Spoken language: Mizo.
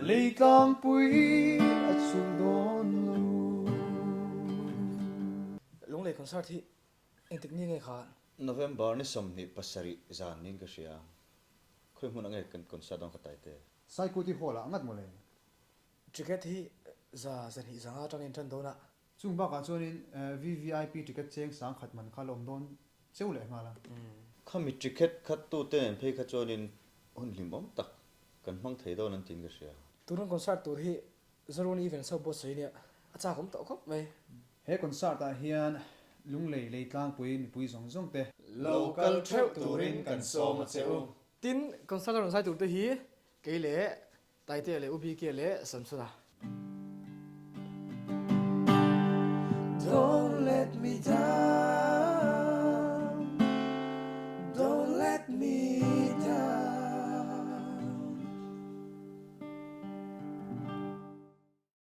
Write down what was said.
Leitlangpui a chulh dawn lo. Lunglei concert hi engtik ni nge kha? November ni 27 zan niin ka hria. Khawi hmun ah nge kan concert dawn kha Taite? Saikuti Hall ah ngat mawle. Ticket hi za 200 zanga atangin tan dawn a. Chung bakah chuanin VVIP ticket cheng 10,000 man kha la awm dawn cheu leh nghal a. Khami ticket khat tute nen phei kha chuanin hun hlimawm tak kan hmang thei dawn an tiin ka hria. Tun concert tur hi Zarun Events ho buatsaih nia a chak awm tawh khawp mai. He concert ah hian Lunglei Leitlangpui mipui zawng zawng te. Lo kal theuh turin kan sawm a che u. Tin, concert a rawn zai tur te hi kei leh Taitea leh U Bike leh Samsona. Don't let me down.